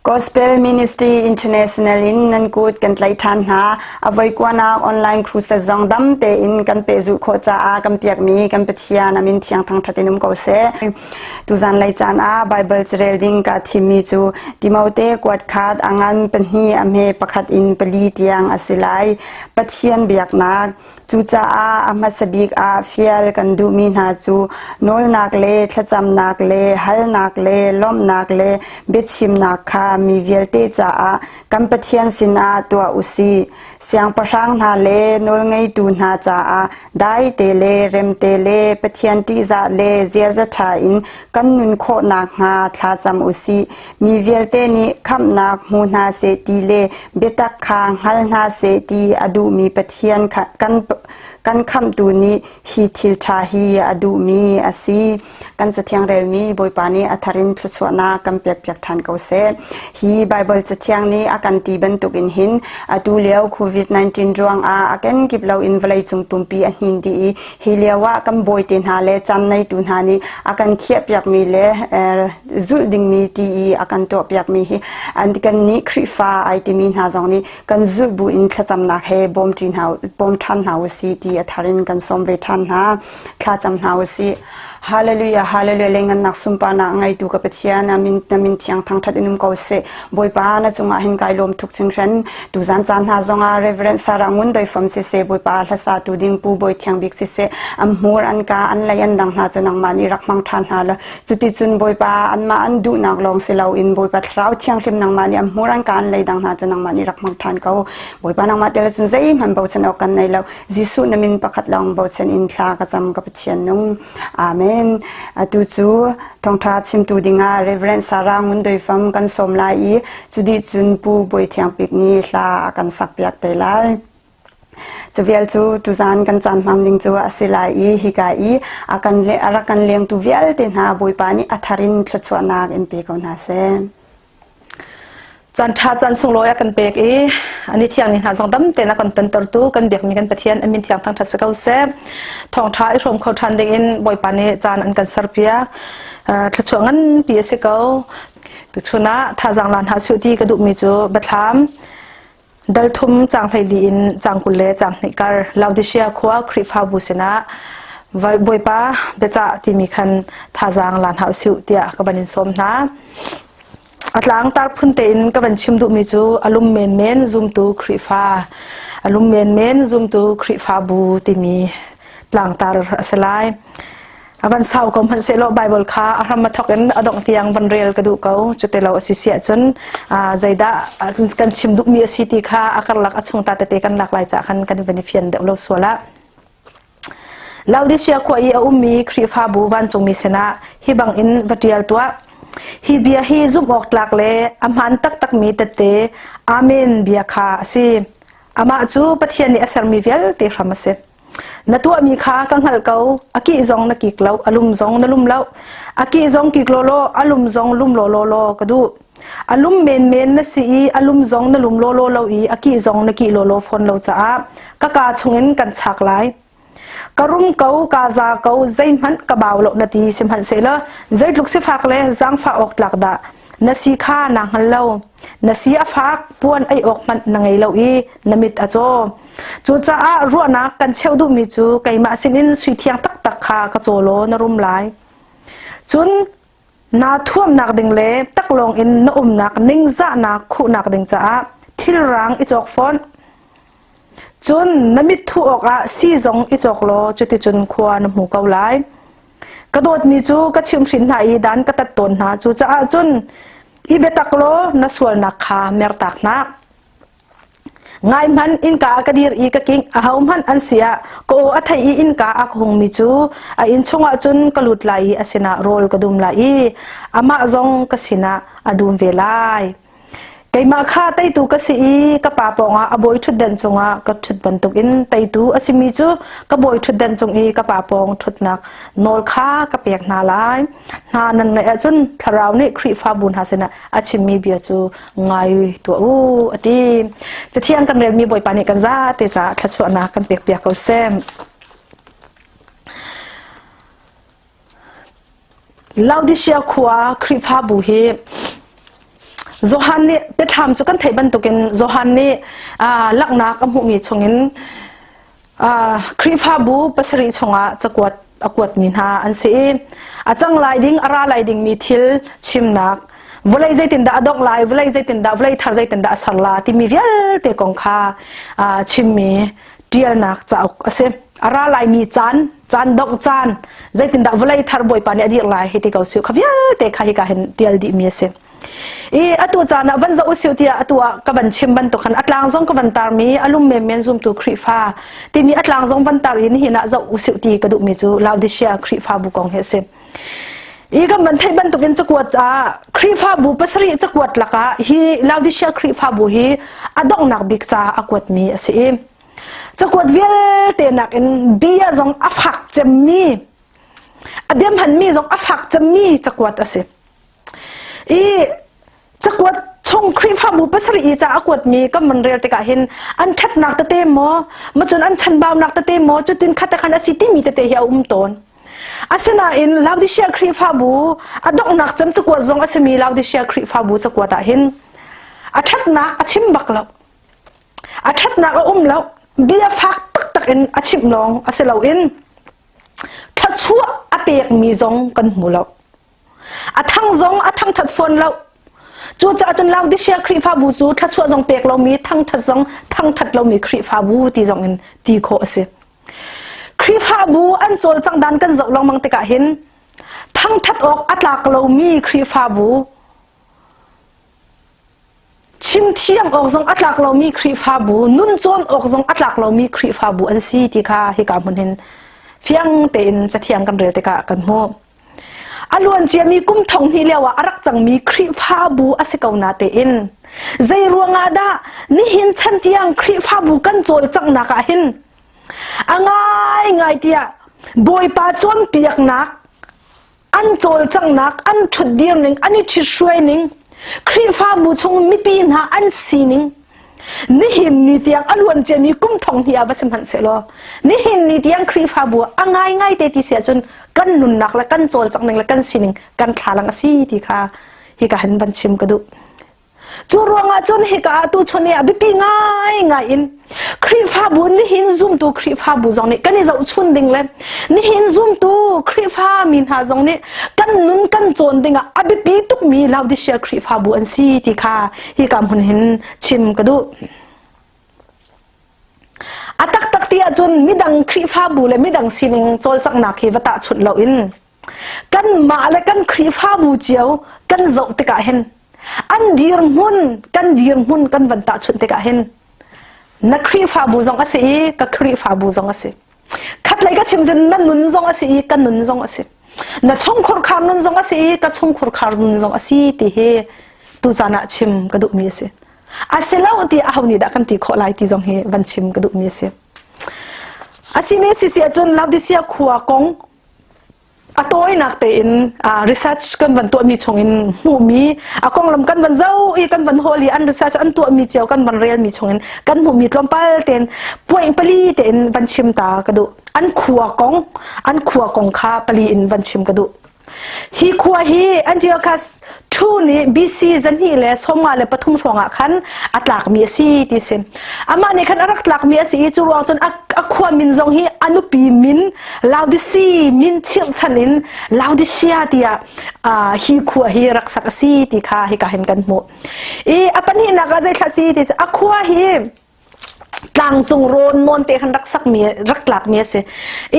Gospel Ministry International in nan kut kan tlaih ṭhan hna. A voikuanak online crusade zong dam tein kan pehzulh khawh caah kan piakmi kan Pathian a min thiang thangṭhat in um ko seh. Tuzan lei caan ah Bible carel ding ka thimmi cu Timote kuat khat a ngan pahnih a hme pakhat in pali tiang a si lai. Pathian biaknak Cucaah a hmasa bik ah fial kan duhmi hna cu nawlnak le thlacamnak le halnak le lawmhnak le biachimnak kha mi vialte caah kan Pathian sinah tuah u sih. Siangpahrang hna le nawlngeitu hna caah daite le remte le Pathian ṭihzah le ziaza ṭha in kan nun khawh nakhnga thlacam u sih. Mi vialte nih khamhnak hmu hna seh ti le biatak kha hngal hna seh ti a duhmi Pathian kan kan khamhtu nih hi thil ṭha hi a duhmi a si. Kan cathiang relmi Bawipa nih a thar in thluachuahnak kan pekpiak ṭhan ko seh. Hi Baibal cathiang nih a kan ti bantukin hin atu lio COVID-19 ruangah a kenkip loin vawleicung pumpi a hnin dih i hi lio ah kan bawite hna le caan neitu hna nih a kan khiahpiakmi le zulh dingmi ti i a kan tuahpiakmi hi an kan nih Khrihfa ai timi hna zong nih kan zulh bu in thlacamnak he bawm bawm ṭhan hna usih ti a thar in kan sawm ve ṭhan hna thlacam hna usih Hallelujah, hallelujah, lengannak sunparnak ngeitu ka Pathian, amin na min thiang thangṭhat in um ko seh. Bawipa na cungah hin kai lawm tuk hringhran. Tuzan caan hna zongah Reverend Sarah Ngun Doi Fam siseh, Bawipa hlasa tu ding Pu Bawi Thiang Bik siseh, an hmur an ka an lei an dang hna cu nangmah nih rak hmang ṭhan hna la. Cuticun Bawipa anmah an duhnak lawng si loin Bawipa Thlarau Thianghlim nangmah nih an hmur an ka an lei dang hna cu nangmah nih rak hmang ṭhan ko. Bawipa nangmah tel cun zeihmanh bochan awk kan nei lo. Jesuh na min pakhat lawng bochan in thla ka cam ka Pathian nung. Amen. Atu cu thawngṭha chimtu dingah Reverend Sarah Ngun Doi Fam kan sawm lai i cudih cun Pu Bawi Thiang Bik nih hla a kan sakpiak te lai. Cu vial cu tuzan kan caan hmang ding cu a si lai i hika i a kan le a rak kan lengtu vialte hna Bawipa nih a thar in thluachuahnak in pe ko hna seh. Caan ṭha caan sunglawi a kan pek i ani thiang ni hna zong dam tein a kan tontertu kan biakmi kan Pathian a min thiang thangṭhat si ko seh. Thawngṭha i hrawm kho ṭhan ding in Bawipa nih caan an kan serpiak. Thluachuah nganpi a si ko. Tuchun ah thazaang la hna suh ti ka duhmi cu Biathlam dal thum caang 14 in caang 20 le caang hnih kar Laodicea khua Khrihfabu sinah Bawipa biacah timi khan thazaang la hna usih tiah ka van in sawm hna. A tlangtar phun tein ka van chim duhmi cu a lum menmen zumtu Khrihfa a lum menmen zumtu Khrihfabu timi tlangtar a si lai. A van sau ko hmanhsehlaw Bible kha a hram a thawk in a dongh tiang van rel ka duh ko. Cute lo a si si ahcun zeidah kan chim duhmi a si ti kha a karlak a chung ta tete kan lak lai cah khan kan van i fian deuh lo sual ah. Laodicea khua i a ummi Khrihfabu vancungmi sinah hi bangin va ṭial tuah. Hi bia hi zumh awk tlak le a hmaan taktakmi tette Amen bia kha a si. Amah cu Pathian nih a sermi vialte hram a si. Na tuahmi kha ka hngalh ko. A kih zong na kik lo, a lum zong na lum lo. A kih zong kik lawlaw, a lum zong lum lawlaw law ka duh. A lum menmen na si i a lum zong na lum lawlaw lo i a kih zong na kih lawlaw fawn lo caah ka kaa chungin kan chak lai. Ka rum ko, ka za ko, zeihmanh ka bau lo na ti sihmanhsehlaw zeitluk sifak le zaangfah awk tlak dah na si kha naa hngal lo. Na si a fak, puan ei awk hmanh na ngei lo i na mit a caw. Cucaah ruahnak kan cheuh duhmi cu keimah sinin sui thiang taktak kha ka caw law na rum lai. Cun naa thuamnak ding le taklawng in na umnak ningzahnak khuhnak ding caah thilrang i cawk fawn. Cun na mit thuh awkah sii zong i cawk law cuticun khua na hmu ko lai. Ka dawtmi cu ka chimhhrin hna i dan ka tat tawn hna. Cucaah cun i biatak law na sualnak kha mertak hna. Ngai hmanh innka ah ka dir i ka kingh, ahohmanh an si ah ka aw a theih i innka a ka hungmi cu a inn chungah cun ka lut lai i a sinah rawl ka dum lai i amah zong ka sinah a dum ve lai. Keimah kha teitu ka si i ka pa pawngah a bawi ṭhutdan cungah ka ṭhut bantukin teitu a simi cu ka bawi ṭhutdan cung i ka pa pawng ṭhutnak nawl kha ka pek hna lai. Hna nan ngaih ahcun Thlarau nih Khrihfabu hna sinah a chimmi bia cu ngai tuah u a ti. Cathiang kan relmi Bawipa nih kan zate caah thluachuahnak kan pekpiak ko seh. Laodicea khua Khrihfabu hi Johan nih biathlam cu kan theih bantukin Johan nih laknak a hmuhmi chungin Khrihfabu pasarih chungah cakuat a kuatmi hna an si i a cang lai ding a ra lai dingmi thil chimnak vawlei zeitindah a dongh lai vawlei zeitindah vawlei thar zeitindah a ser la timi vialte kong kha chimmi ṭialnak cauk a si. A ra laimi caan caan dongh caan zeitindah vawlei thar Bawipa nih a dirh lai hei ti ko si kha vialte kha hika hin ṭial dihmi a si. I atu caan ah van zoh usih tiah atu ah ka van chim bantuk khan a tlang zong ka van tarmi a lum menmen zumtu Khrihfa timi a tlang zong van tar in hin ah zoh usih ti ka duhmi cu Laodicea Khrihfabu kong hi a si. I kan van theih bantukin cakuat ah Khrihfabu pasarih cakuat lakah hi Laodicea Khrihfabu hi a donghnak bik ca a kuatmi a si i cakuat vialte nakin bia zong a fak cemmi a biamhanmi zong a fak cemmi cakuat a si. I cakuat chung Khrihfabu pasarih i ca a kuatmi kan van rel tikah hin an ṭhatnak tete maw macun an chanbaunak tete maw cutin khat khan a si timi tete hi a um tawn. Asinain Laodicea Khrihfabu a donghnak cem cakuat zong a simi Laodicea Khrihfabu cakuat ah hin a ṭhatnak a chim bak lo. A ṭhatnak a um lo. Bia fak taktak in a chimh lawng a si loin thluachuah a pekmi zong kan hmu lo. A thang zong a thangṭhat fawn lo. Cucaah cun Laodicea Khrihfabu cu thluachuah zong pek lomi, thangṭhat zong thangṭhat lomi Khrihfabu ti zong in ti khawh a si. Khrihfabu an cawlcangh dan kan zoh lengmang tikah hin thangṭhat awk a tlak lomi Khrihfabu chim thiam awk zong a tlak lomi Khrihfabu nun cawn awk zong a tlak lomi Khrihfabu an si ti kha hika hmun hin fiang tein cathiang kan rel tikah kan hmuh. A luan ciami kum thong hnih lio ah a rak cangmi Khrihfabu a si ko na tein zei ruangah dah nihin chan tiang Khrihfabu kan cawlcanghnak ah hin a ngaingai tiah Bawipa cawnpiaknak an cawlcanghnak an ṭhutdir ning an i ṭhithruai ning Khrihfabu chung mipi hna an sining nihin ni tiang a luan ciami kum thong hnih ah va si hmanh sehlaw nihin ni tiang Khrihfabu a ngaingai te ti si ahcun kan nunnak le kan cawlcangh ning le kan sining kan thlalang a si ti kha hika hin van chim ka duh. Cu ruangah cun hika ah tuchun i a biapi ngaingai in Khrihfabu nihin zumtu Khrihfabu zong nih kan i zohchun ding le nihin zumtu Khrihfa mi hna zong nih kan nun kan cawn dingah a biapi tukmi Laodicea Khrihfabu an si ti kha hika hmun hin chim ka duh. A taktak ti ahcun midang Khrihfabu le midang sining cawlcanghnak hi va tahchunh loin kanmah le kan Khrihfabu cio kan zoh tikah hin an dirhmun kan dirhmun kan van tahchunh tikah hin na Khrihfabu zong a si i ka Khrihfabu zong a si. Khatlei ka chim cun na nun zong a si i ka nun zong a si. Na chungkhur khar nun zong a si i ka chungkhur khar nun zong a si ti hi tuzan ah chim ka duhmi a si. A si lo ti aho nih dah kan ti khawh lai ti zong hi van chim ka duhmi a si. Asine sisi ahcun Laodicea khua kong a tawinak tein research kan van tuahmi chungin hmuhmi a konglam kan van zoh i kan van hawl i an research an tuahmi cio kan van relmi chungin kan hmuhmi tlawmpal tein point pali tein van chim ta ka duh an khua kong an khua kong kha pali in van chim ka duh Hi khua hi Antiochus II nih BC zahnih le 53 hrawng ah khan a tlakmi a si ti si. Amah nih khan a rak tlakmi a si i cu ruang cun a khua min zong hi a nupi min Laodicea min chirhchan in Laodicea tiah hi khua hi rak sak a si ti kha hika hin kan hmuh. I a pahnihnak ah zeithla si ti si a khua hi tlangcung rawn nawn te khan rak sakmi rak tlakmi a si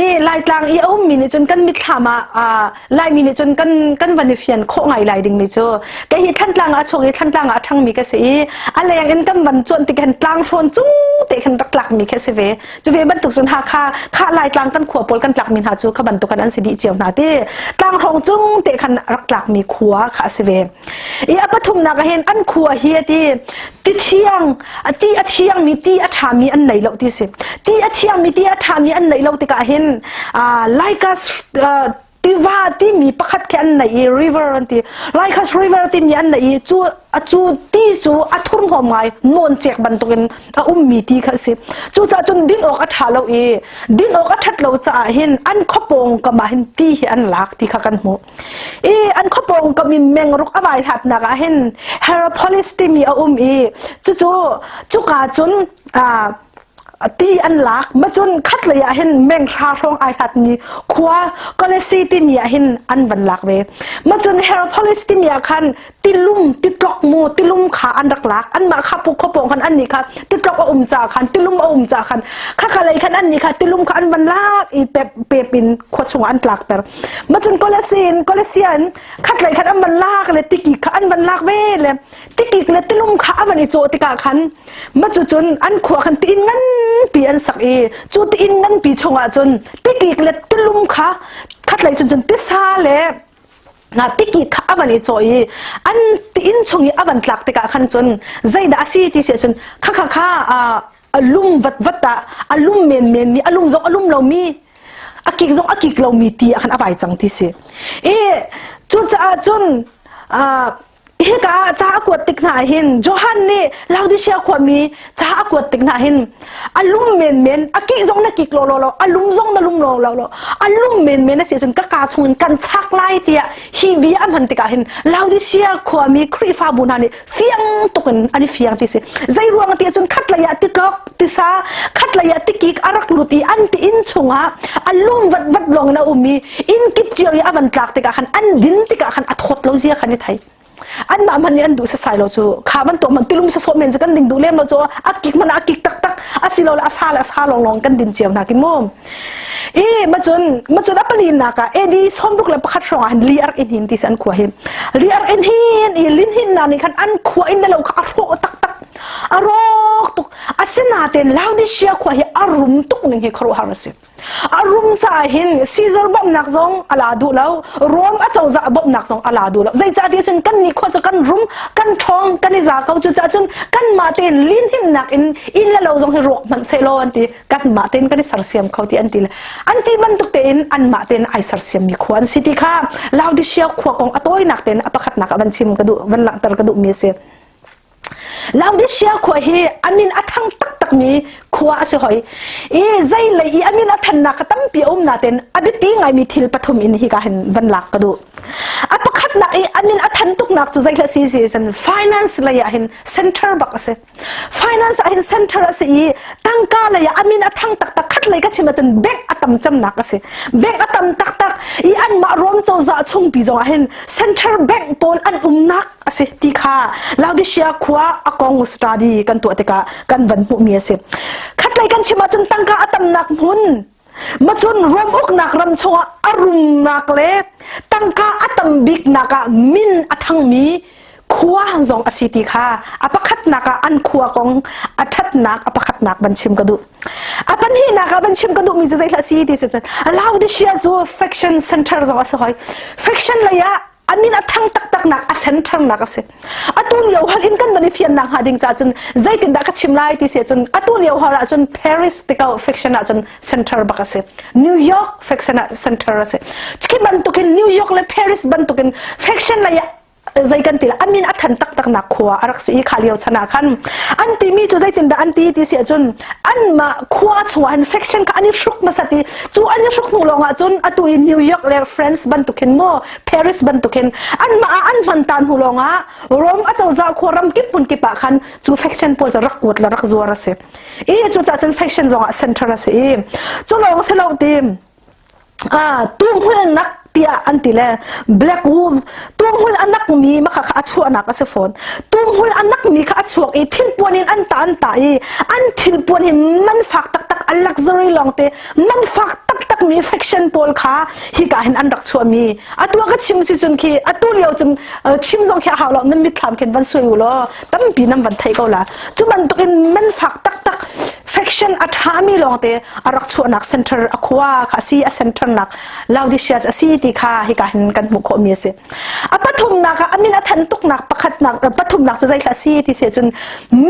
i laitlang i a ummi nih cun kan mitthlam ah laimi nih cun kan kan van i fian khawh ngai lai dingmi cu kei hi thlantlang ah a chuak i thlantlang ah a ṭhangmi ka si i a leng in kan van cuanh tik hin tlang hrawn cung te khan rak tlakmi khi a si ve cu ve bantuk cun Hakha kha laitlang kan khua pawl kan tlakmi hna cu kha bantuk khan an si dih cio hna ti tlang hrawng cung te khan rak tlakmi khua kha a si ve I a pathumnak ah hin an khua hi a ti ti thiang ti a thiangmi ti a ṭhami an nei lo ti si ti a thiangmi ti a ṭhami an neih lo tikah hin Laikas tiva timi pakhat khi an nei i river an ti Lycus river timi an nei i cu cu ti cu a thurhnawm ngai nawn cek bantukin a ummi ti kha a si. Cucaah cun din awk a ṭha lo i din awk a ṭhat lo caah hin an khuapawng kam ah hin ti hi an lak ti kha kan hmuh. I an khuapawng kam in mengruk a vai hlatnak ah hin Hierapolis timi a um i cucu cuka cun ti an lak macun khat lei ah hin meng hra hrawng ai hlatmi khua Colossae timi ah hin an van lak ve macun Hierapolis timi ah khan tilum titlok mu tilum kha an rak lak anmah kha pu khopong khan an nih kha titlok a um ca khan tilum a um ca khan kha kha lei khan an nih kha tilum kha an van lak i pep pep in khua chung an tlak ter macun Colossae in Colossian khat lei khan an van lak le tiki kha an van lak ve le tikik le tilum kha a van i cawh tikah khan macu cun an khua khan tiin nganpi an sak i cu tiin nganpi chungah cun tikik le tilum kha khatlei cun cun tisa le na tikik kha a van i cawh i an tiin chung i a van tlak tikah khan cun zeidah a si ti si cun kha kha kha a lum vat vat ah a lum men men mi a lum zong a lum lomi a kik zong a kik lomi ti ah khan a vai cang ti si i cucaah cun hika ah ca a kuat tik hna hin Johan nih Laodicea khuami ca a kuat tik hna hin a lum menmen a kih zong na kik lo lo lo a lum zong na lum lo lo lo a lum menmen a si cun ka ka chung in kan chak lai tiah hi bia a hman tikah hin Laodicea khuami Khrihfabu hna nih fiang tuk in an i fiang ti si zei ruang ti cun khat lei ah titlok tisa khat lei ah tikik a rak lut i an ti inn chungah a lum vat vat lawng in a um i inn kip cio i a van tlak tikah khan an din tikah khan a thawt lo zia khan i thei anmah hmanh nih an duh sasai lo cu kha bantuk man tilum sasawh men cu kan ding duh lem lo cu a kik man a kik taktak asilo le a sa le a sa long long kan din cio hna ki mu i macun macun a pali nak ah AD 61 hrawng ah li ark in hin ti an khua hi li ark in hin i lin hin na nih khan an khua in lo kha a hrawh taktak a rawk tuk asinain Laodicea khua hi a rum tuk ning hi khuaruahhar a si A rum caah hin Caesar bawmhnak zong a la duh lo, Rome a cozah bawmhnak zong a la duh lo. Zeicahtiah cun kan nih khua cu kan rum, kan ṭhawng, kan i za ko. Cucaah cun kanmah tein linhinnak in inn le lo zong hi rawk hmanh sehlaw an ti. Kanmah tein kan i sersiam kho ti an ti le an ti bantuk tein anmah tein ai sersiammi khua an si ti kha Laodicea khua kong a tawinak tein a pakhatnak ah van chim ka duh, van langhter ka duhmi a si. Laodicea khua hi a min a thang taktakmi khua a si hoi. I zeilei i a min a thannak kha tampi a um nain a biapi ngaimi thil pathum in hika hin van lak ka duh. A pakhatnak i a min a than tuknak cu zeihla si si cun finance lei ah hin center bak a si. Finance ah hin center a si i tangka lei ah a min a thang taktak khat lei ka chim ahcun bank a tam camnak a si. Bank a tam taktak i anmah Rom cozah chungpi zong ah hin central bank pawl an umnak a si ti kha Laodicea khua a kong study kan tuah tikah kan van hmuhmi a si. Khatlei kan chim ahcun tangka a tamnak hmun macun Rom uknak ram chungah a rumnak le tangka a tam biknak ah min a thangmi khua zong a si ti kha a pakhatnak ah an khua kong a ṭhatnak a pakhatnak van chim ka duh. A pahnihnak ah van chim ka duhmi cu zeihlah si ti si cun Laodicea cu faction center zong a si hoi. Faction lei ah a min a thang taktak nak a center nak a si atu lio hal in kan van i fian nak hnga ding ca cun zeitindah ka chim lai ti si cun atu lio hal ah cun Paris tikau fiction ah cun center bak a si New York fiction ah center a si khi bantukin New York le Paris bantukin fiction lei ah zei kan ti la amin a than taktak nak khua a rak si i kha lio chan ah khan an timi cu zeitindah an ti ti si ahcun anmah khua chungah hin faction kha an i hruk hmasat i cu an i hruk hnu lawngah cun atu i New York le France bantuk hin mu Paris bantuk hin anmah ah an hman ta hnu lawngah Rome acozah khua ram kip hmun kip ah khan cu faction pawl cu rak kuat le rak zuar a si i cucaah cun faction zongah center a si i cu lawng si lo ti tumhulnak tiah an ti le black wool tumhul a nakmi makha kha a chuahnak a si fawn tumhul a nakmi kha a chuak i thilpuan in an ta an ta i an thilpuan hi man fak taktak a luxury lawngte man fak taktak mi fashion pawl kha hika hin an rak chuahmi atu ka chim si cun khi atu lio cun chim zong khi a hau lo nan mitthlam khin van sui u law tampi nan van thei ko la cu bantuk in man fak taktak faction a ṭhami lawngte a rak chuahnak center a khua kha a si a center nak Laodicea a si ti kha hika hin kan hmuh khawhmi a si a pathumnak ah a min a than tuknak pakhatnak pathumnak cu zeithla a si ti si cun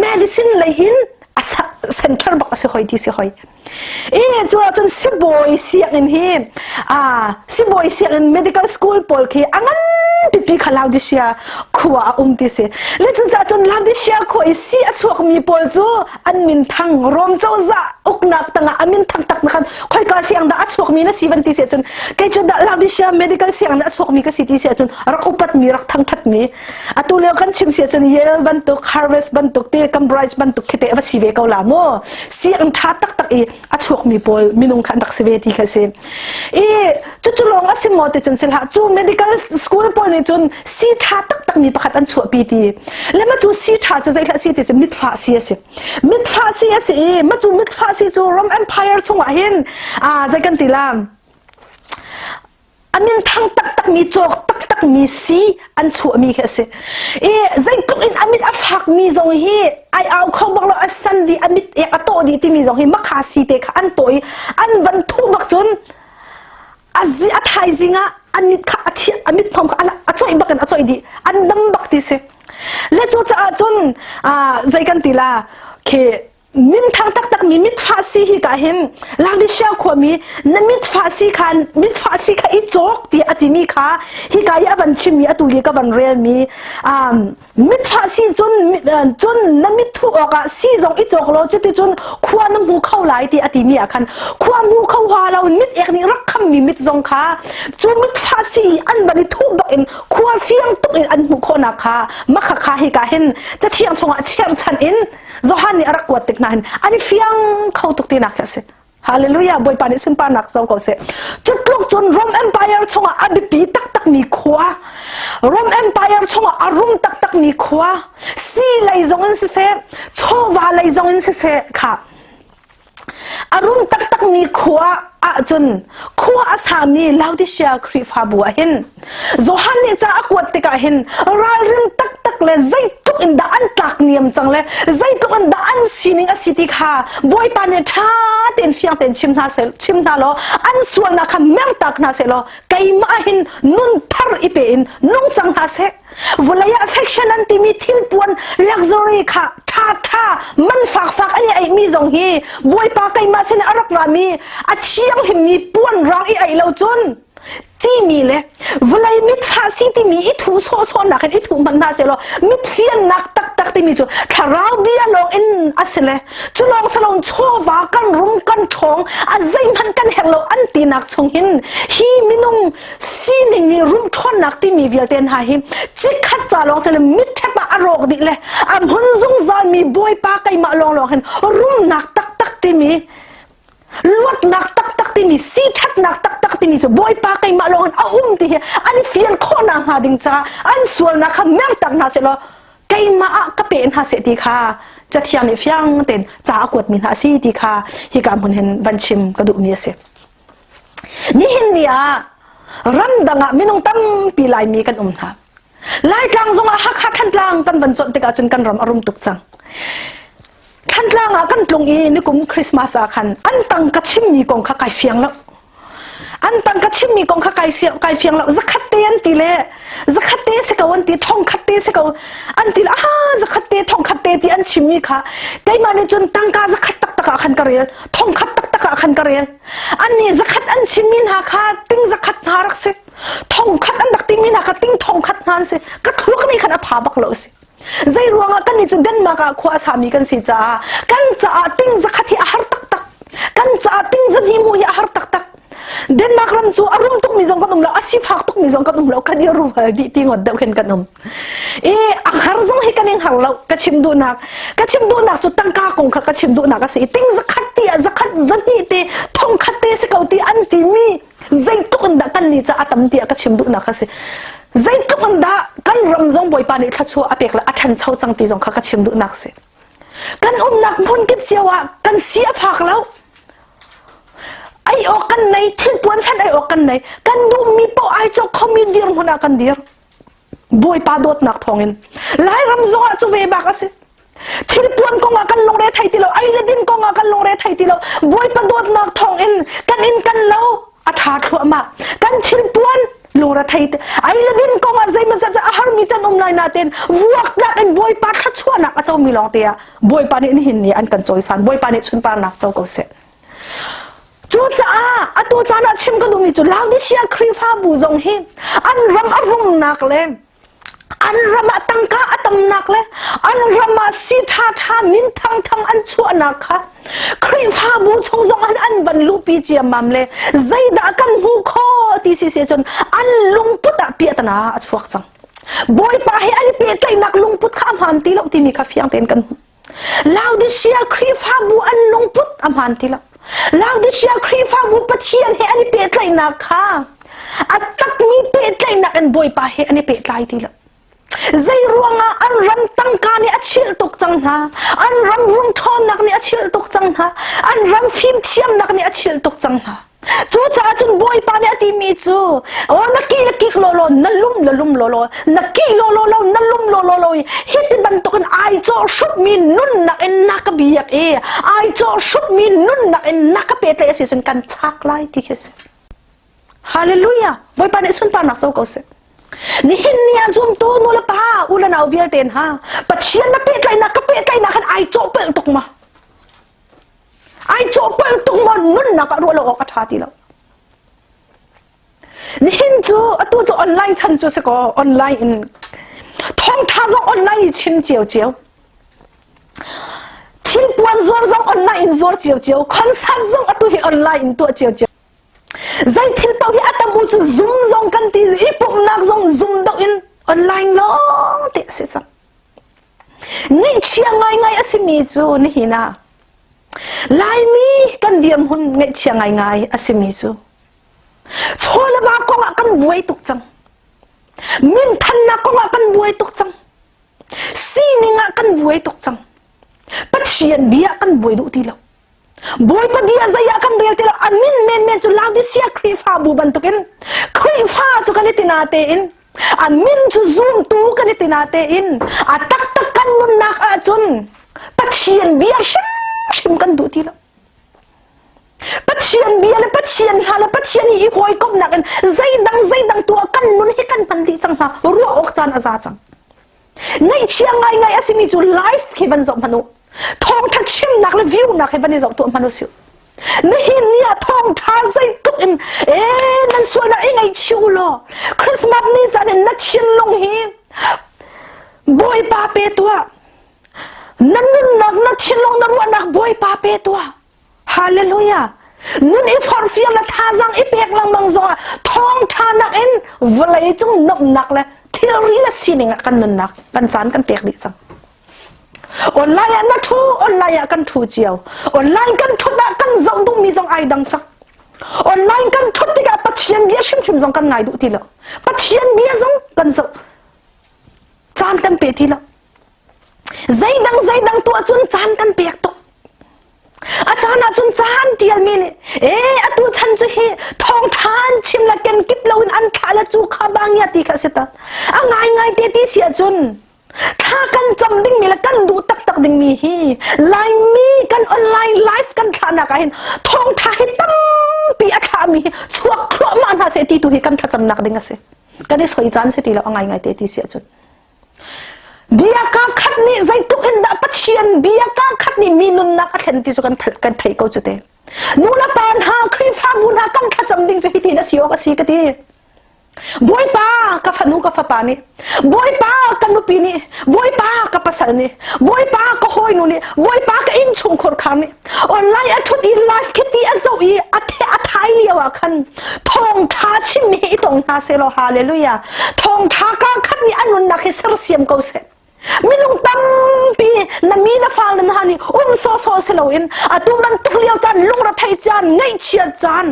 medicine lei in A center bak a si hoi ti si hoi. I cu ahcun sibawi sianginn hi sibawi sianginn medical school pawl khi a ngan pipi kha Laodicea khua a um ti si. Le cucaah cun Laodicea khua i si a chuakmi pawl cu an min thang Rom cozah uknak tangah a min thang tak na khan khoika siang dah a chuakmi na si van ti si ahcun kei cu dah Laodicea medical sianginn a chuakmi ka si ti si ahcun rak upatmi rak thangthatmi atu lio kan chim si ahcun Yale bantuk Harvard bantuk te Cambridge bantuk khi te va si ve ko la mu siang ṭha taktak i a chuakmi pawl minung kha an rak si ve ti kha si i cucu lawng a si maw ti cun sil hlah cu medical school pawl nih cun si ṭha taktak mi pakhat an chuahpi ti le ma cu si ṭha cu zeihlah si ti cu mitfah si a si mitfah si a si i ma cu mitfah si cu Rom Empire chungah hin a zei kan ti la a min thang taktakmi cawk taktakmi si an chuahmi khi a si i zeitluk in a mit a fakmi zong hi ai au kho bak lo a san dih a mit ek a tawh dih timi zong hi makha si te kha an tawh i an van thuh bak cun a zi a thaizing ah a mit kha a thi a mit thom kha a coih bak in a coih dih an dam bak ti si le cu caah cun zei kan ti la khi minthang taktakmi mitfah si hi ka hin Laodicea khuami na mitfah si kha mitfah si kha i cawk tiah a timi kha hika i a van chimmi atu i ka van relmi um, mitfah si cun cun na mit thuh awkah si zong i cawk law cuti cun khua na hmu kho lai ti a timi ah khan khua hmu kho hua lo mit ek nih rak khammi mit zong kha cu mitfah si i an van i thuh bak in khua fiang tuk in an hmuh khawhnak kha makha kha hika hin cathiang chungah cherchan in Johan nih a rak kuat tik hna hin an i fiang kho tuk tinak khi a si. Hallelujah Bawipa nih sunparnak zo ko seh. Cu tluk cun Rome Empire chungah a biapi taktakmi khua Rome Empire chungah a rum taktakmi khua si lei zong in siseh chawva lei zong in siseh kha A rum taktakmi khua ahcun khua a sami Laodicea Khrihfabu ah hin Johan nih ca a kuat tikah hin ralrin taktak le zeitluk in dah an tlak niam cang le zeitluk in dah an sining a si ti kha Bawipa nih ṭha tein fiang tein chim hna seh chim hna law an sualnak kha mertak hna seh law keimah hin nun thar i pe in nung cang hna seh Vawlei ah affection an timi thilpuan luxury kha ṭha ṭha man fakfak an i aihmi zong hi Bawipa keimah sin a rak rami a thianghlimmi puan rang i aih lo cun timi le vawlei mitfah si timi i thu sawhsawhnak in i thuh hmanh hna sehlaw mitfiannak taktak timi cu thlarau bia lawng in a si le cu lawng salon chawva kan rum kan ṭhawng a zeihmanh kan herh lo an tinak chung hin hi minung sining nih rum ṭhawnnak timi vialte hna hi chikkhat ca lawng sile mitṭhep ah a rawk dih le a hmun zungzalmi Bawipa keimah lawnglawng hin rumnak taktak timi luatnak taktak timi si ṭhatnak taktak timi cu Bawipa keimah lawng hin a um ti hi an fian khawhnak hnga ding caah an sualnak kha mertak hna sehlaw keimah ah ka pe hna seh ti kha cathiang nih fiang tein ca a kuatmi hna a si ti kha hika hmun hin van chim ka duhmi a si. Nihin ni ah ramdang ah minung tampi Laimi kan um hna. Laitlang zongah Hakha Thantlang kan van conh tikah cun kan ram a rum tuk cang. Thantlang ah kan tlung i nikum Christmas ah khan an tang ka chimmi kong kha kai fiang lo. An tang ka chimmi kong kha kai kai fiang lo. Zakhat te an ti le zakhat te si ko an ti thong khat te si ko an ti le ah zakhat te thong khat te ti an chimmi kha keimah nih cun tangka zakhat taktak ah khan ka rel thong khat taktak ah khan ka rel Annih zakhat an chimmi hna kha ting zakhat hna rak si. Thong khat an rak timi hna kha ting thong khat hna an si. Ka thluak nih khan a pha bak lo si. Zei ruangah kan nih cu Denmark ah khua a sami kan si caah kan caah ting zakhat hi a har taktak. Kan caah ting zahnih hmuh hi a har taktak. Denmark ram cu a rum tukmi zong kan um lo, a sifak tukmi zong kan um lo, kan i rual dih ti ngawt deuh khin kan um. I a har zong hi kan in har lo ka chim duhnak ka chim duhnak cu tangka kong kha ka chim duhnak a si ting zakhat ti ah zakhat zahnih te thong khat te si ko ti an timi zeitluk in dah kan ni ca a tam ti ah ka chim duhnak a si zeitluk in dah kan ram zong bawipa nih thluachuah a pek le a ṭhancho cang ti zong kha ka chim duhnak si kan umnak hmun kip cio ah kan si a fak lo ai awk kan nei thilpuan fan ai awk kan nei kan duhmi paoh ai cawk khomi dirhmun ah kan dir Bawipa dawtnak thawngin Lairam zongah cu ve bak a si. Thilpuan kongah kan lungre thei ti lo, ei le din kongah kan lungre thei ti lo. Bawipa dawtnak thawngin kan inn kan lo a ṭha thluahmah. Kan thilpuan Lungre thei te ai le din kong ah zeimaw zat a harmi can um lai nain vuaktlak in Bawipa thluachuahnak a comi lawng te ah Bawipa nih nihin ni an kan cawisan. Bawipa nih sunparnak co ko seh. Cucaah atu caan ah chim ka duhmi cu Laodicea Khrihfabu zong hi an ram a rumnak le an ram ah tangka a tamnak le an ram ah si ṭhaṭha min thangthang an chuahnak kha Khrihfabu chung zong an an van luhpi ciammam le zeidah kan hmuh khawh ti si si cun an lungput ah piahtana a chuak cang. Bawipa he an i pehtlaihnak lungput kha a hmaan ti lo timi kha fiang tein kan hmuh. Laodicea Khrihfabu an lungput a hmaan ti lo. Laodicea Khrihfabu Pathian he an i pehtlaihnak kha a takmi pehtlaihnak in Bawipa he an i pehtlai ti lo. Zei ruangah an ram tangka nih a chilh tuk cang hna, an ram rungṭhawnnak nih a chilh tuk cang hna, an ram fimthiamnak nih a chilh tuk cang hna. Cucaah cun Bawipa nih a timi cu, aw na ki le kik law law, na lum le lum law law, na ki law law law, na lum law law law i hi ti bantukin ai cawh hrutmi nunnak in na ka biak i ai cawh hrutmi nunnak in na ka pehtlaih a si cun kan chak lai ti khi a si. Hallelujah! Bawipa nih sunparnak co ko seh. Nihin ni ah zumtu nu le pa u le nau vialte hna Pathian na pehtlaihnak ka pehtlaihnak han ai cawhpelh tuk ma? Ai cawhpalh tuk maw nunnak ah ruah lo awk a ṭha ti lo. Nihin cu atu cu online chan cu si kaw online in thawngṭha zong online i chim ciocio. Thilpuan zuar zong online in zuar ciocio. Concert zong atu hi online in tuah ciocio. Zei thil paoh hi a tam u cu Zoom zong kan ti i pumhnak zong Zoom deuh in online lawng te a si cang. Ngaihchia ngaingai a simi cu nihin ah Laimi kan dirhmun ngaihchia ngaingai a simi cu chaw le va kong ah kan buai tuk cang. Minthannak kong ah kan buai tuk cang. Sining ah kan buai tuk cang. Pathian bia kan buai duh ti lo. Bawipa bia zei ah kan rel ti lo. A min menmen cu Laodicea Khrihfabu bantukin Khrihfa cu kan i tina tein a min cu zumtu kan i tina tein a taktak kan nunnak ahcun Pathian bia hrimhrim kan duh ti lo. Pathian bia le Pathian hla le Pathian i hawikomhnak in zeidang zeidang tu ah kan nun hi kan hman dih cang hna. Ruah awk caan a za cang. Ngaihchia ngaingai a simi cu life khi van zoh hmanh u. Thawngṭha chimnak le view nak hi van i zoh tuah hmanh u sih. Nihin ni ah thawngṭha zeitluk in ee nan sualnak i ngaihchih u law Christmas ni caan in na thinlung hi Bawipa pe tuah. Na nunnak, na thinlung, na ruahnak Bawipa pe tuah. Hallelujah! Nun i forhfial le thazaang i pek lengmang zongah thawngṭha nakin vawlei cung nuamhnak le thilri le sining ah kan nunnak kan caan kan pek dih cang. Online ah na ṭhu, online ah kan ṭhu cio. Online kan ṭhut ah kan zoh duhmi zong ai dang cang. Online kan ṭhut tikah Pathian bia hrimhrim zong kan ngai duh ti lo. Pathian bia zong kan zoh caan kan pe ti lo. Zeidang zeidang tuah cun caan kan pek tuk. A caan ah cun caan tialmi nih ee atu chan cu hi thawngṭha an chim le kenkip loin an thlah le cu kha bang ya ti kha a si ta. A ngaingai te ti si ahcun thla kan cam dingmi le kan duh taktak dingmi hi Laimi kan online live kan thlahnak ah hin thawngṭha hi tampi a thlahmi hi chuak thluahmah hna seh ti tu hi kan thlacamnak ding a si. Kan i soi caan si ti lo a ngaingai te ti si ahcun. Bia kaa khat nih zeitluk in dah Pathian bia kaa khat nih mi nunnak a thlen ti cu kan kan theih ko cu te. Nu le pa hna Khrihfabu hna kan thlacam ding cu hitin a si awk a si ka ti. Bawipa ka fanu ka fapa nih Bawipa ka nupi nih Bawipa ka pasal nih Bawipa ka hawinu nih Bawipa ka innchungkhar khar nih online a thut i live khiti a zoh i a the a thai lio ah khan thawngtha chim hi i tong hna seh law hallelujah thawngtha ka khat nih a nunnak hi sersiam ko seh minung tampi na mi na fal na hna nih um sawsawh si loin atu bantuk lio caan lungretheih caan ngaihchiat caan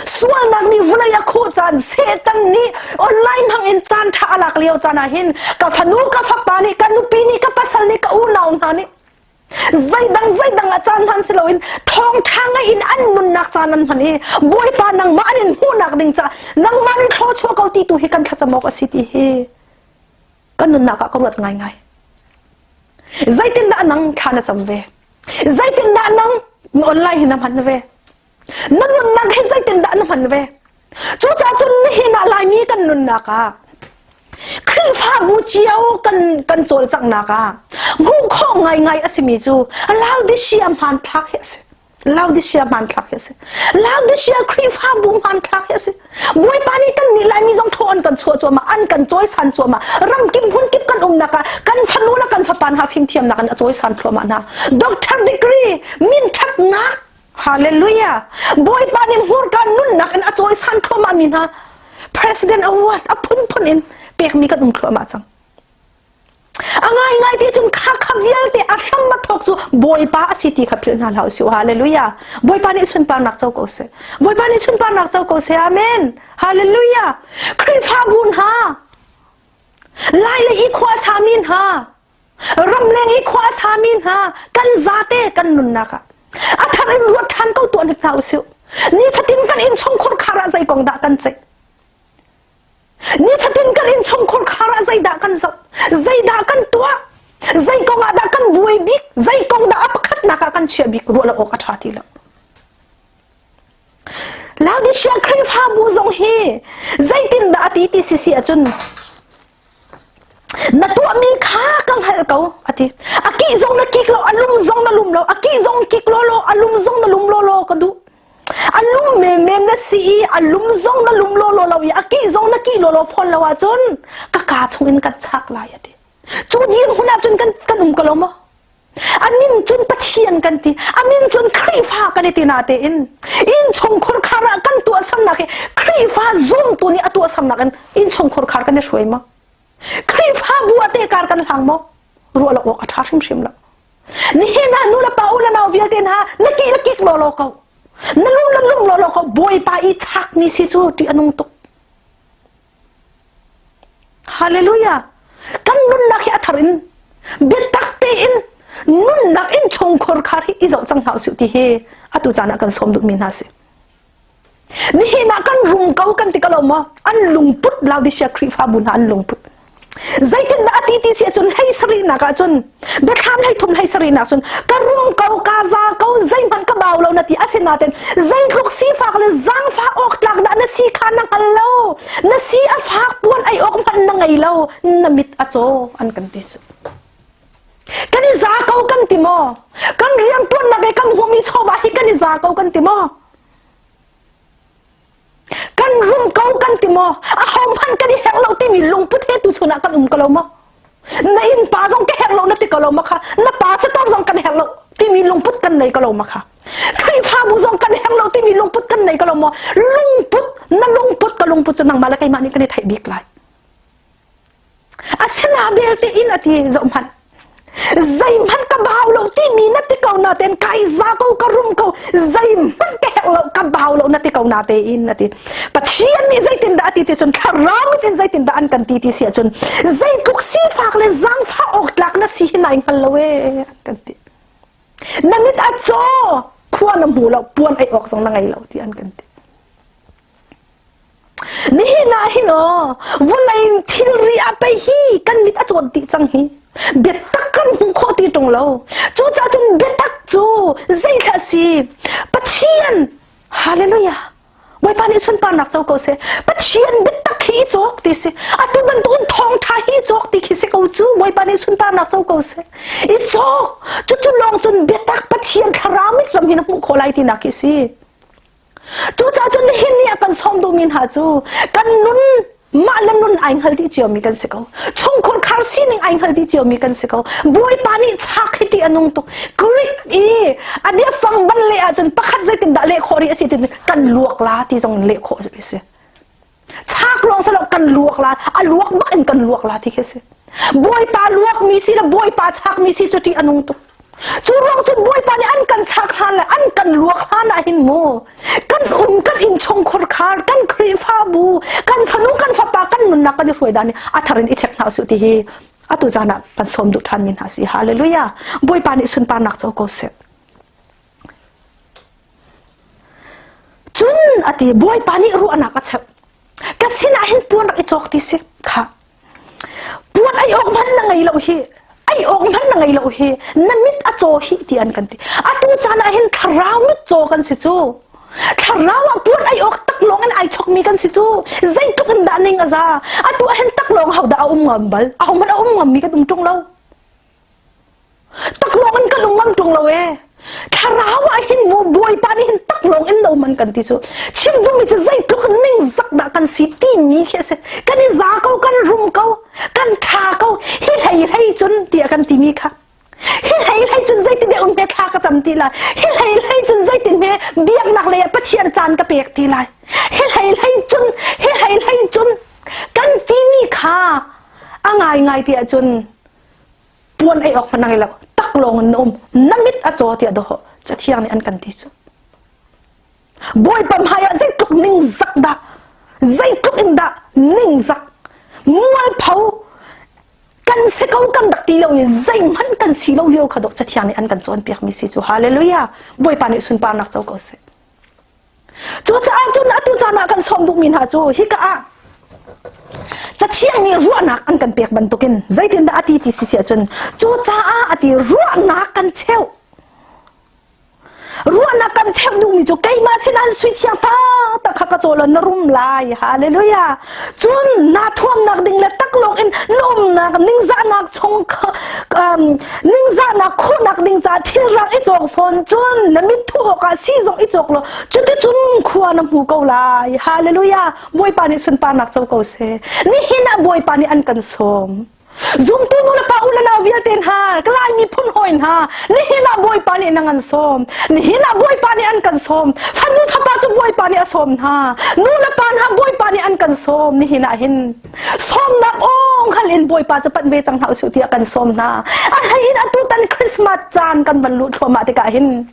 sualnak nih vulei a khuh caan Satan nih online hmang in caan ṭha a lak lio caan ah hin ka fanu ka fapa nih ka nupi nih ka pasal nih ka unau hna nih Zeidang zeidang ah caan hman si loin thawngṭha ngai in an nunnak caan an hman i Bawipa nangmah an in hmuhnak ding ca nangmah nih thluachuah ko ti tu hi kan thlacam awk a si ti hi kan nunnak ah ka ruat ngaingai. Zeitindah nang thla na cam ve? Zeitindah nang online hi na hman ve? Na nunnak hi zeitindah na hman ve? Cucaah cun nihin ah Laimi kan nunnak ah Khrihfabu cio kan kan cawlcanghnak ah hmuh khawh ngaingai a simi cu Laodicea hmanthlak hi a si. Laodicea hmanthlak hi a si. Laodicea Khrihfabu hmanthlak hi a si. Bawipa nih kan nih Laimi zong thaw an kan chuah cuahmah, an kan cawisan cuahmah. Ramkip hmunkip kan umnak ah kan fanu le kan fapa hna fimthiamnak in a cawisan thluahmah hna. Doctor degree, min ṭhatnak, Hallelujah! Bawipa nih hmurka nunnak in a cawisan thluahmah mi hna President Award a phunphun in pekmi kan um thluahmah cang. A ngaingai ti cun kha kha vialte a hram a thawk cu Bawipa a si ti kha philh hna hlah usih. Hallelujah! Bawipa nih sunparnak co ko seh. Bawipa nih sunparnak co ko seh. Amen! Hallelujah! Khrihfabu hna, Lai le i khua sami hna, ramleng i khua a sami hna kan zate kan nunnak ah a thar in ruat ṭhan ko tuah hnik hna usih. Nifatin kan innchungkhur khar ah zei kong dah kan ceih? Nifatin kan innchungkhur khar ah zeidah kan zoh? Zeidah kan tuah? Zei kong ah dah kan buai bik? Zei kong dah a pakhatnak ah kan chiah bik? Ruah lo awk a ṭha ti lo. Laodicea Khrihfabu zong hi zeitindah a ti ti sisi ahcun Na tuahmi kha ka hngalh ko a ti. A kih zong na kik lo, a lum zong na lum lo, a kih zong kik law law, a lum zong na lum law law ka duh. A lum menmen na si i a lum zong na lum law law lo i a kih zong na kih law law fawn lo ahcun ka kaa chung in kan chak lai a ti. Cu dirhmun ahcun kan kan um ko lo maw? A min cun Pathian kan ti, a min cun Khrihfa kan i ti natein innchungkhur khar ah kan tuahsernak hi Khrihfa zumtu nih a tuahsernak in innchungkhur khar kan i hruai maw? Khrihfa bu ah te kar kan hlang maw? Ruah lo awk a ṭha hrimhrim lo. Nihin ah nu le pa u le nau vialte hna na kih na kik law law ko. Na lum na lum law law ko. Bawipa i chakmi si cu ṭih a nung tuk. Hallelujah! Kan nunnak hi a thar in biatak tein nunnak in chungkhur khar hi i zoh cang hna usih ti hi atu caan ah kan sawm duhmi hna si. Nihin ah kan rum ko kan ti ko lo maw? An lungput Laodicea Khrihfabu hna an lungput. Zeitindah a ti ti si ahcun hlei sarihnak ahcun biathlam hlei thum hlei sarihnak cun ka rum ko ka za ko zeihmanh ka bau lo na ti asinain zeitluk sifak le zaangfah awk tlak dah na si kha na hngal lo na si a fak puan ei awk hmanh na ngei lo na mit a caw an kan ti cu kan i za ko kan ti maw kan riantuannak i kan hmuhmi chawva hi kan i za ko kan ti maw Kan rum ko kan ti maw? A hmanh kan i herh lo timi lungput he tu chun ah kan um ko lo maw? Na inn pa zong ka herh lo na ti ko lo ma kha? Na pa sator zong kan herh lo timi lungput kan nei ko lo ma kha? Khrihfabu zong kan herh lo timi lungput kan nei ko lo maw? Lungput na lungput ka lungput cu nangmah le keimah nih kan i theih bik lai. Asina belte in a ti zohhmanh. Zeihmanh ka bau lo timi na ti ko na tein kai za ko ka rum ko zeihmanh ka herh lo ka bau lo na ti ko na tein na ti. Pathian nih zeitindah a ti ti cun thlarau mit in zeitindah an kan ti ti si ahcun zeitluk sifak le zaangfah awk tlak na si hi nai hngal lo ee an kan ti. Na mit a caw khua na hmu lo puan ei awk zong na ngei lo ti an kan ti. Nihin ah hin aw vawlei thilri ah pei hi kan mit a cawn dih cang hi biatak kan hmuh khawh ti ṭung lo cucaah cun biatak cu zeithlah si Pathian hallelujah Bawipa nih sunparnak co ko seh Pathian biatak hi i cawk ti si atu bantukin thawngṭha hi i cawk ti khi si ko cu Bawipa nih sunparnak co ko seh i cawk cucu lawng cun biatak Pathian thlarau mit ram hi na hmuh khawh lai tinak khi si Cucaah cun nihin ni ah kan sawm duhmi hna cu kan nun mah le nun ai hngal dih ciomi kan si ko. Chungkhur khar sining ai hngal dih ciomi kan si ko. Bawipa nih chak hi ṭih a nung tuk. Greek i a biafang ban leh ahcun pakhat zeitindah leh khawh rih a si ti kan luak la ti zong in leh khawh a si. Chak lawng si lo kan luak la a luak bak in kan luak la ti khi si. Bawipa luakmi si le Bawipa chakmi si cu ṭih a nung tuk. Cu ruang cun Bawipa nih an kan chak hlan le an kan luak hlan ah hin mu kan um kan innchungkhur khar kan Khrihfabu kan fanu kan fapa kan nunnak kan i hruai dan a thar in i check hna usih ti hi atu zan ah kan sawm duh ṭhan mi hna si hallelujah Bawipa nih sunparnak co ko seh Cun a ti Bawipa nih ruahnak a cheuh. Ka sinah hin puan rak i cawk ti si. Kha. Puan ai awk hmanh na ngei lo hi. Ai awk hmanh na ngei lo hi. Na mit a caw hi ti an kan ti. Atu caan ah hin thlarau mit caw kan si cu. Thlarau ah puan ai awk taklawng in ai chokmi kan si cu. Zeitluk in dah ning a za. Atu ah hin taklawng ho dah a um ngam bal? Aho hmanh a um ngammi kan um ṭung lo. Taklawng in kan um ngam ṭung lo ee. Thlarau ah hin mu Bawipa nih hin taklawng in no man kan ti cu. Chim duhmi cu zeitluk ningzak dah kan si timi khi a si. Kan i za ko, kan rum ko, kan ṭha ko, hi hlei hlei cun tiah kan timi kha. Hi hlei hlei cun zeitin deh um hme thla ka cam ti lai. Hi hlei hlei cun zeitin hme biaknak lei ah Pathian caan ka pek ti lai. Hi hlei hlei cun, hi hlei hlei cun kan timi kha a ngaingai ti ahcun puan ei awk hmanh na ngei lo tak lawng in na um na mit a caw tiah dawh cathiang nih an kan ti cu Bawipa hmai ah zeitluk ningzak dah zeitluk in dah ningzak mualpho kan si ko kan rak ti lo i zeihmanh kan si lo lio kha dawh cathiang nih an kan cawnpiak mi si cu hallelujah Bawipa nih sunparnak co ko seh Cucaah cun atu caan ah kan sawm duhmi hna cu hika ah Cathiang nih ruahnak an kan pek bantukin zeitindah a ti ti si ahcun cucaah a ti ruahnak kan cheuh. Ruahnak kan cheuh duhmi cu keimah sinah sui thiang taktak kha ka caw law na rum lai. Hallelujah. Cun naa thuamnak ding le taklawk in na umnak ningzahnak chung ningzahnak khuhnak ding caah thilrang i cawk fawn cun na mit thuh awkah sii zong i cawk law cuticun khua na hmu ko lai. Hallelujah. Bawipa nih sunparnak co ko seh. Nihin ah Bawipa nih an kan sawm. Zumtu nu le pa u le nau vialte hna, ka Lai miphun hawi hna, nihin ah Bawipa nih nang an sawm. Nihin ah Bawipa nih an kan sawm. Fanu fapa cu Bawipa nih a sawm hna. Nu le pa hna Bawipa nih an kan sawm. Nihin ah hin sawmnak awng hal in Bawipa cu panh ve cang hna usih tiah kan sawm hna. A hlei in atu tan Christmas caan kan van luh thluahmah tikah hin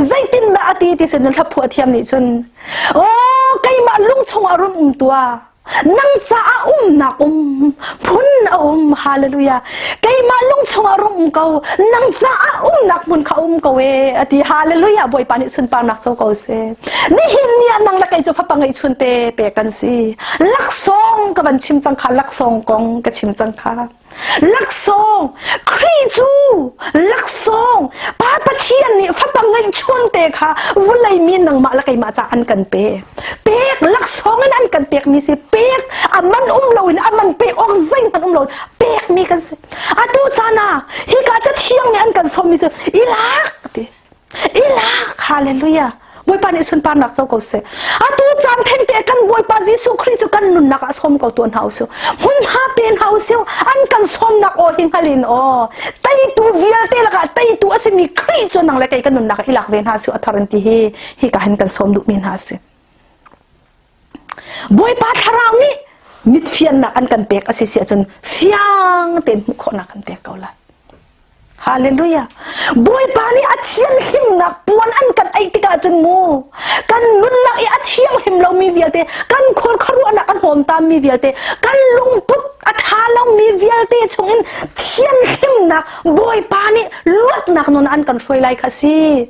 zeitindah a ti ti cun hlaphuah thiam nih cun aw keimah lung chungah run um tuah nang caah umnak um phun a um hallelujah keimah lung chungah rum um ko nang caah umnak hmun kha um ko e ati hallelujah bawipa nih sunparnak co ko seh nihin ni ah nang le kei cu fapa ngeih chun te pe kan si laksawng ka van chim cang kha laksawng kong ka chim cang kha Laksawng Khrih cu laksawng Pa Pathian nih fapa ngeihchun te kha vawlei mi nangmah le keimah ca an kan pe. Pek laksawng in an kan pekmi si pek a man um loin a man pek awk zeihmanh um loin pekmi kan si. Atu caan ah hika cathiang nih an kan sawmmi cu i lak ti. Ilak hallelujah Bawipa nih sunparnak co ko seh. Atu caan thengte kan Bawipa Jesuh Khrih cu kan nunnak ah sawm ko tuan hau su. Hmunhma pen hau su. An kan sawmnak aw hi hngalin aw. Teitu vialte lakah teitu a simi Khrih cu nang le kei kan nunnak ah ilak ve hna su a thar an ti hi hi ka hin kan sawm duhmi hna si. Bawipa thlarau nih mit fiannak an kan pek a si si ahcun fiang tein hmuh khawhnak kan pek ko lai. Hallelujah. Bawipa nih a thianghlimnak puan an kan eih tikah cun mu kan nunnak i a thianghlim lomi vialte kan khur khuaruahnak a hnawmtammi vialte kan lungput a ṭha lomi vialte chungin thianghlimnak Bawipa nih luatnak nun an kan hruai lai kha si.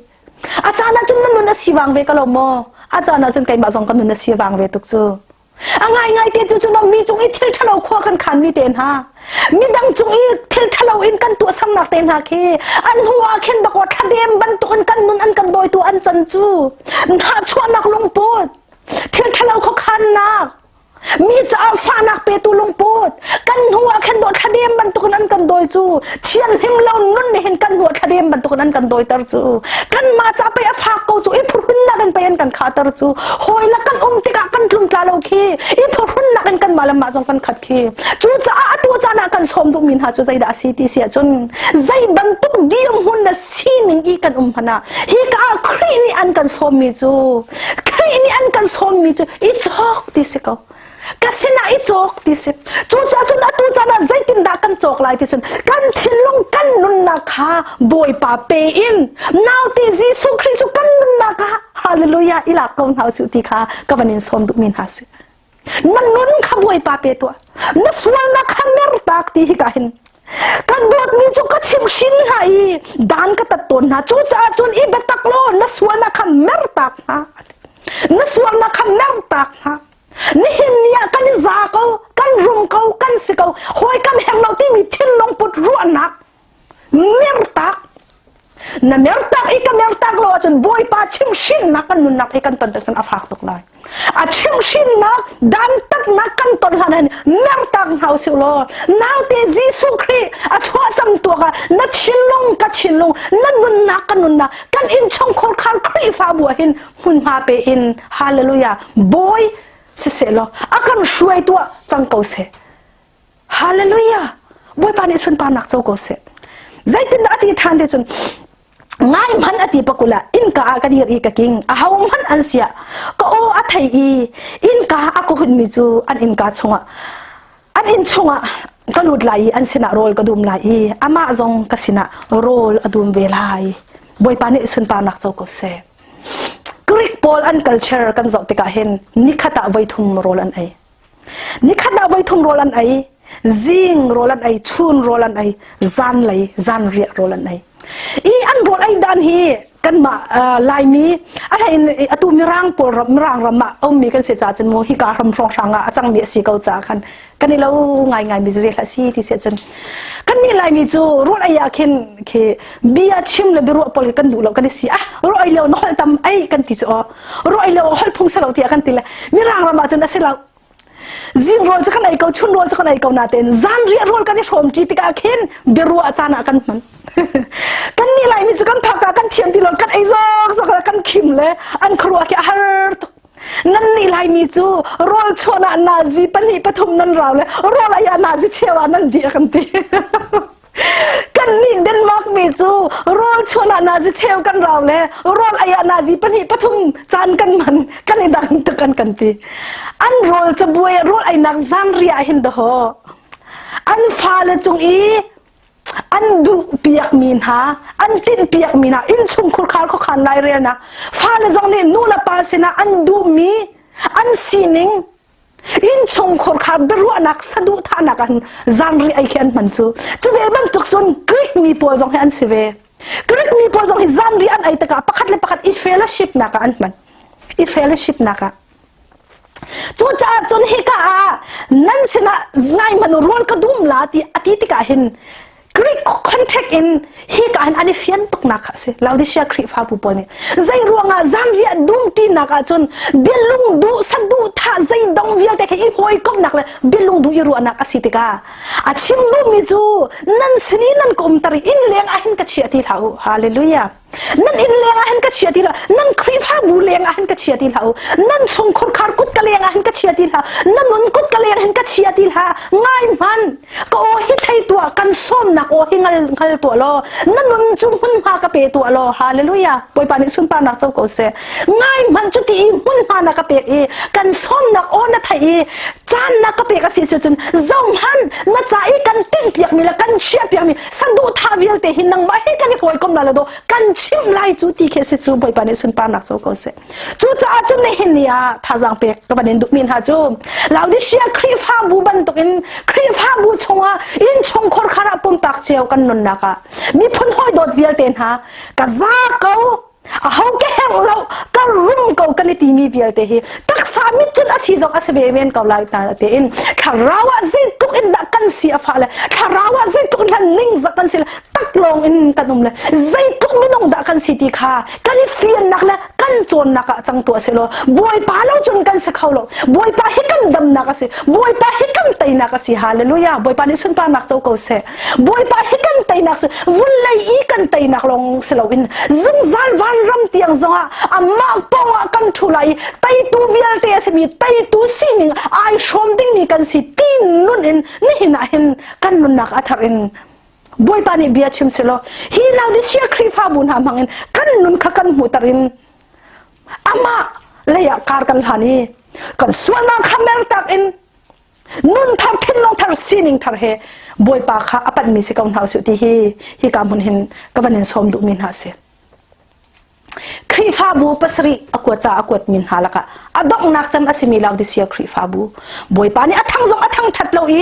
A caan ah cun na nun a sivang ve ka lo maw? A caan ah cun keimah zong ka nun a sivang ve tuk cu. A ngaingai te tu cu mi cung i thil ṭhalo khua kan khan mi te hna midang cung i thil ṭhalo in kan tuahsernak te hna khi an hnu ah khin dakaw thladem bantukin kan nun an kan dawitu an can cu hnahchuahnak lungput thil ṭhalo khuakhannak mi caah fahnak petu lungput kan hnu ah khin dawh thladem bantukin an kan dawi cu thianghlim lo nun nih hin kan hnu ah thladem bantukin an kan dawiter cu kanmah ca pei a fak ko cu i phuhrunnak in pei an kan khahter cu hawi le kan um tikah kan tlumtla lo khi i phuhrunnak in kanmah le mah zong kan khat khi cucaah atu caan ah kan sawm duhmi hna cu zeidah a si ti si ahcun zei bantuk dirhmun le sining i kan um hmanh ah hi ka ah Khrih nih an kan sawmmi cu Khrih nih an kan sawmmi cu i cawk ti si ko ka sinah i cawk ti si cucaah cun atu caan ah zeitindah kan cawk lai ti cun kan thinlung kan nunnak kha Bawipa pe in naute Jesuh Khrih cu kan nunnak ah hallelujah i lak ko hna usih ti kha ka van in sawm duhmi hna si na nun kha Bawipa pe tuah na sualnak kha mertak ti hi ka hin kan dawtmi cu ka chimhrin hna i dan ka tat tawn hna cucaah cun i biatak law na sualnak kha mertak hna na sualnak kha mertak hna Nihin ni ah kan i za ko, kan rum ko, kan si ko, hawi kan herh lo timi thinlung put ruahnak mirtak. Na mertak i ka mertak lo ahcun Bawipa chimhhrinnak kan nunnak hi kan ton tik cun a fak tuk lai. A chimhhrinnak dantatnak kan ton hlan hin mertak hna usih law naute Jesuh Khrih a chuah cang tuak ah na thinlung ka thinlung na nunnak ka nunnak kan innchungkhar khar Khrihfabu ah hin hmunhma pe in hallelujah bawi siseh law a kan hruai tuah cang ko seh. Hallelujah! Bawipa nih sunparnak co ko seh. Zeitindah a ti ṭhan te cun ngai hmanh a ti pakula innka ah ka dir i ka king a ho hmanh an siah ka aw a thei i innka a ka hunmi cu an innka chungah an inn chungah ka lut lai i an sinah rawl ka dum lai i amah zong ka sinah rawl a dum ve lai Bawipa nih sunparnak co ko seh Greek pawl an culture kan zoh tikah hin nikhat ah voithum rawl an ei Nikhat ah voithum rawl an ei. Zing rawl an ei, chun rawl an ei, zanlei zanriah rawl an ei. I an rawl ei dan hi kanmah Laimi a hlei in atu Mirang pawl ram Mirang ram ah ummi kan si caah cun mu hika ram hrawnghrang ah a cangmi a si ko caah khan kan i lo ngaingai mi zei hlah si ti si ahcun kan nih Laimi cu rawl ei ah khin khi bia chim le biaruah pawl kan duh lo kan i si ah rawl ei lio na holh tam ei kan ti cu aw rawl ei lio holh phung si lo tiah kan ti le Mirang ram ah cun a si lo zing rawl cu kan ei ko chun rawl cu kan ei ko natein zan riah rawl kan i hrawm ṭi tikah khin biaruah caan ah kan hman kan nih Laimi cu kan phak ah kan thiam ti lo kan ei zawk zawk kan khim le an khuaruah khi a har tuk nan nih Laimi cu rawl chuan ah nazi pahnih pathum nan rau le rawl ei ah nazi cheu ah nan dih a kan ti kan nih Denmark mi cu rawl chuan ah nazi cheu kan rau le rawl ei ah nazi pahnih pathum caan kan man kan i dang tuk an kan ti an rawl cabuai rawl einak zanriah hin dahaw an fale cung i an duh piakmi hna an tinh piakmi hna innchungkhur khar khuakhan lairelnak fale zong nih nu le pa sinah an duhmi an sining innchungkhur kha biaruahnak saduhthahnak an zanri ei khi an hman cu cu ve bantuk cun Greek mi pawl zong hi an si ve Greek mi pawl zong hi zanri an ei tikah pakhat le pakhat i fellowship nak ah an hman i fellowship nak ah Cucaah cun hika ah nan sinah ngai hmanh u rawl ka dum la ti a ti tikah hin Greek contact in hika hin an i fian tuknak kha a si. Laodicea Khrihfabu pawl nih zei ruangah zanriah dum tinak ah cun bialung duh saduhthah zeidong vialte kha i hawikomhnak le bialung duh i ruahnak a si tikah a chim duhmi cu nan sin i nan ka umter i inn leng ah hin ka chia ti hlah u. Hallelujah. Nan inn leng ah hin ka chia ti hlah. Nan Khrihfabu leng ah hin ka chia ti hlah u. Nan chungkhur khar kut ka leng ah hin ka chia ti hlah. Nan nun kut ka leng hin ka chia ti hlah. Ngai hmanh. Ka aw hi thei tuah kan sawmnak aw hi ngal hngal tuah law na nun cu hmunhma ka pe tuah law hallelujah Bawipa nih sunparnak co ko seh. Ngai hmanh cuti i hmunhma na ka pek i kan sawmnak aw na theih i caan na ka pek a si cun zohhmanh na ca i kan tinhpiakmi le kan chiahpiakmi saduhthah vialte hi nangmah he kan i hawikom la lo kan chimh lai cu ti khi si cu Bawipa nih sunparnak co ko seh cucaah cun nihin ni ah thazaang pek ka van in duhmi hna cu Laodicea Khrihfabu bantukin Khrihfabu chungah innchungkhar khar ah pumpak cio kan nunnak ah miphun hawi dawt vialte hna ka za ko aho ka herh lo ka rum ko kan i timi vialte hi taksa mit cun a si zong a si ve men ko lai ta tein thlarau ah zeitluk in dah kan si a fah le thlarau ah zeitluk in ningzak kan si le taklawng in kan um le zeitluk minung dah kan si ti kha kan i fiannak le kan cawnnak ah cang tuah selaw Bawipa lo cun kan si kho lo Bawipa hi kan damnak a si Bawipa hi kan teinak a si hallelujah Bawipa nih sunparnak co ko seh Bawipa hi kan teinak si vawlei i kan teinak lawng si loin zungzal vanram tiang zongah amah kong ah kan ṭhu lai i teitu vialte a simi teitu sining ai hrawm dingmi kan si ti nun in nihin ah hin kan nunnak a thar in Bawipa nih bia chim selaw hi Laodicea Khrihfabu hna hmangin kan nun kha kan hmuhter in amah leiah kar kan hlan i kan sualnak kha mertak in nun thar thinlung thar sining thar he Bawipa kha a panhmi si ko hna usih ti hi hika hmun hin ka van in sawm duhmi hna si. Khrihfabu pasarih a kuat ca a kuatmi hna lakah a donghnak cem a simi Laodicea Khrihfabu Bawipa nih a thang zong a thang ṭhat lo i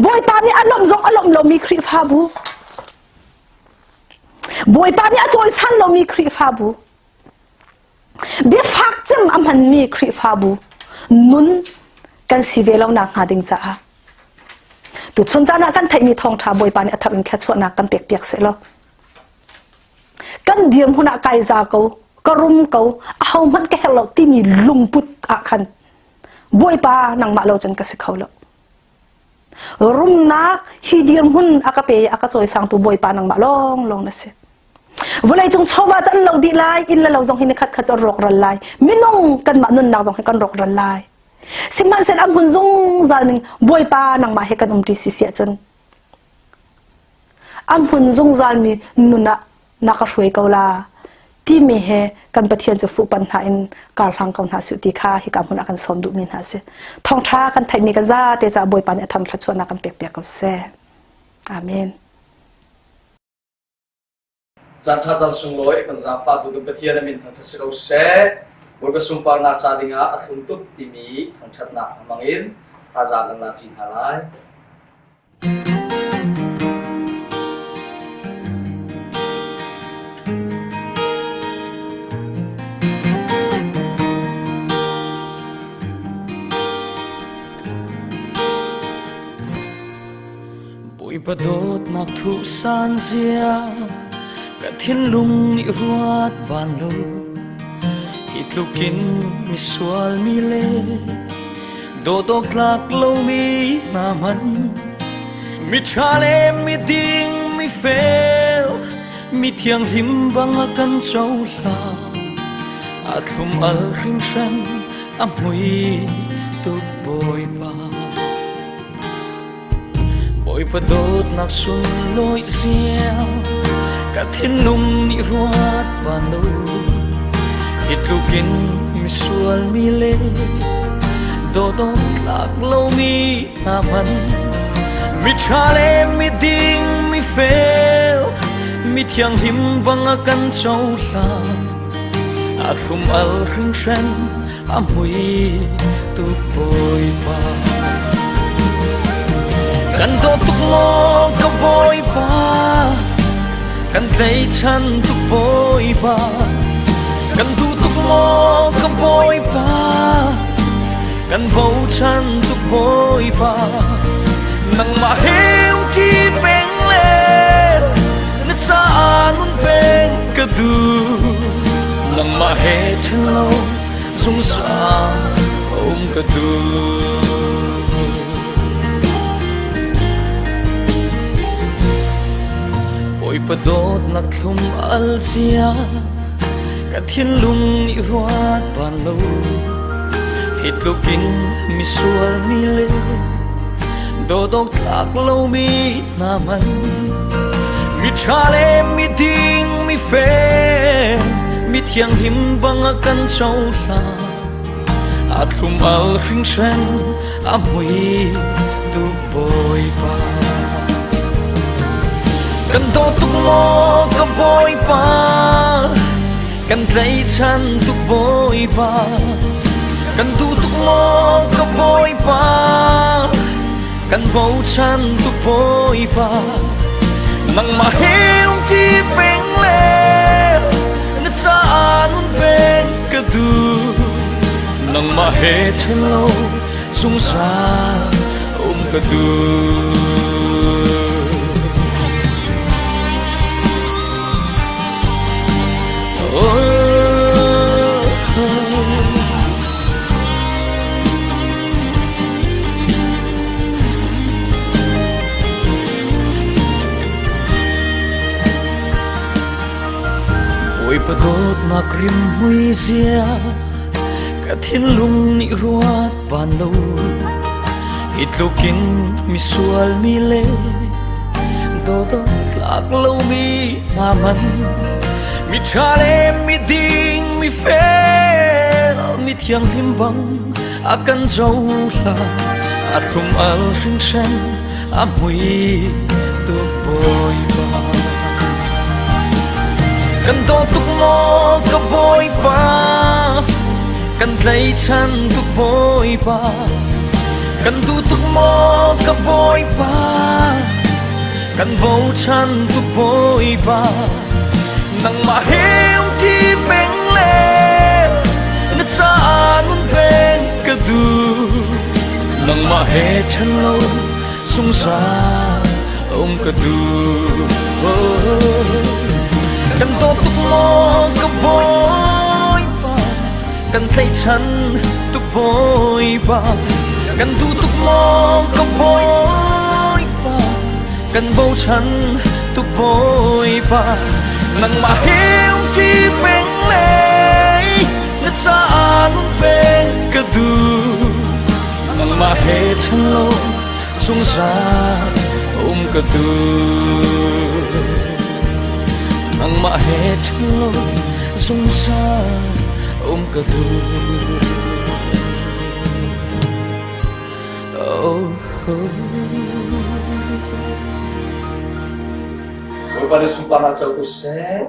Bawipa nih a lawmh zong a lawmh lomi Khrihfabu Bawipa nih a cawisan lomi Khrihfabu Biafak cem a hmanmi Khrihfabu nun kan si ve lo nak hnga ding caah tuchun caan ah kan theihmi thawngṭha Bawipa nih a thar in thluachuahnak kan pek piak seh law. Kan dirhmun ah kai za ko, ka rum ko, ahohmanh ka herh lo timi lungput ah khan Bawipa nangmah lo cun ka si kho lo. Rumnak hi dirhmun a ka pe a ka cawisangtu Bawipa nangmah lawng lawng na si. Vawlei cung chawva cu an lo dih lai, inn le lo zong hi ni khat khat cu an rawk ral lai. Minung kanmah nunnak zong hi kan rawk ral lai. Sihmanhsehlaw a hmun zungzal ning Bawipa nangmah he kan umṭi si si ahcun a hmun zungzal mi nun ah na ka hruai ko la timi he kan Pathian cu fuhpanh hna in kar hlang ko hna sih ti kha hika hmun ah kan sawm duhmi hna a si. Thawngṭha kan theihmi kan zate caah Bawipa nih a tham thluachuahnak kan pek piak ko seh. Amen. Caan ṭha caan sunglawi kan zaangfahtu kan Pathian a min thangṭhat si ko seh. Bawipa sunparnak ca dingah a thlum tuk timi thangṭhatnak hmang in thazaang kan la ṭi hna lai. Bawipa dawtnak thuhsan zia ka thinlung nih ruat ban lo hi tlukin misual mi le dawt awk tlak lomi hna man mi ṭha le mi ding mi fel mi thianghlim bang a kan cohlan a thlum al hringhran a mui tuk Bawipa Bawipa dawtnak sunlawi zia ka thinlung nih ruat ban lo hi tlukin misual mi le dawt awk tlak lomi hna man mi ṭha le mi ding mi fel mi thianghlim bang a kan cohlan a thlum al hringhran a mui tuk Bawipa kan dawt tuk maw ka Bawipa kan tleichan tuk Bawipa kan duh tuk maw ka Bawipa kan bochan tuk Bawipa nangmah he umṭi peng le na caah nun peng ka duh nangmah he ṭhen lo zungzal um ka duh. Bawipa dawtnak thlum al zia ka thinlung nih ruat ban lo hi tlukin misual mi le dawt awk tlak lomi hna man mi ṭha le mi ding mi fel mi thianghlim bang a kan cohlan a thlum al hringhran a mui tu Bawipa kan dawt tuk maw ka Bawipa kan tlaichan tuk Bawipa kan duh tuk maw ka Bawipa kan bochan tuk Bawipa nangmah he umṭi peng le na caah nun peng ka duh nangmah he ṭhen lo zungzal um ka duh. Bawipa dawtnak rimhmui zia ka thinlung nih ruat ban lo hi tlukin misual mi le dawt tlak lomi hna man mi ṭha le mi ding mi fel mi thianghlim bang a kan cohlan a thlum al hringhran a mui tuk Bawipa kan dawt tuk maw ka Bawipa kan tlaichan tuk Bawipa kan duh tuk maw ka Bawipa kan bochan tuk Bawipa nangmah he umṭi peng le na caah nun peng ka duh nangmah he ṭhen lo zungzal um ka duh. Kan dawt tuk maw ka Bawipa, kan tlaihchan tuk Bawipa. Kan duh tuk maw ka Bawipa, kan bochan tuk Bawipa. Nangmah he umṭi peng le na caah nun peng ka duh. Nangmah he ṭhen lo zungzal um ka duh. Nangmah he ṭhen lo zungzal um ka duh. Oh, oh. Bawipa nih sunparnak co ko seh.